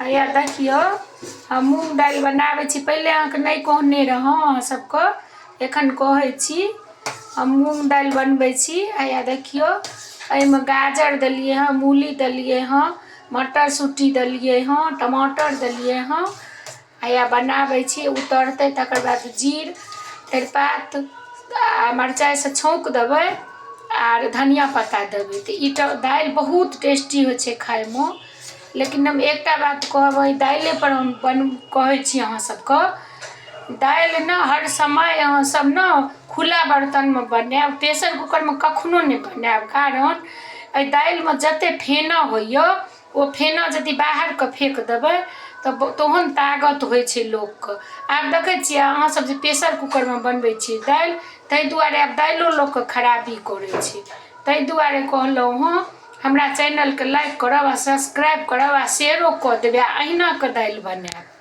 हैया देखियौ, हम मूँग दालि बनाबै छी। पहिले अहाँके नहि कहने रहौँ अहाँ सबके, एखन कहै छी। हम मूँग दालि बनबै छी। हैया देखियौ, एहिमे गाजर देलियै हँ, मूली देलियै हँ, मटरशुटी देलियै हँ, टमाटर देलियै हँ। हैया बनाबै छी। उतरतै तकर बाद जीर, तेजपात आ मरचाइसँ छौँक देबै आर धनिया पत्ता देबै, तऽ ई दालि बहुत टेस्टी होइ छै खाइमे। लेकिन हम एकटा बात कहब, एहि दालिएपर हम कहै छी अहाँ सबके, दालि ने हर समय अहाँ सब ने खुला बर्तनमे बनायब, प्रेशर कूकरमे कखनो नहि बनायब। कारण एहि दालिमे जतेक फेना होइए, ओ फेना यदि बाहरके फेक देबै तऽ तहन ताकत होइ छै लोकके। आब देखै छियै अहाँ सब जे प्रेशर कूकरमे बनबै छियै दालि, ताहि दुआरे आब दालिओ लोकके खराबी करै छै। ताहि दुआरे कहलहुँ हँ, हमरा चैनलके लाइक करब आ सब्सक्राइब करब आ शेयरो कऽ देबै आ अहिनाके दालि बनायब।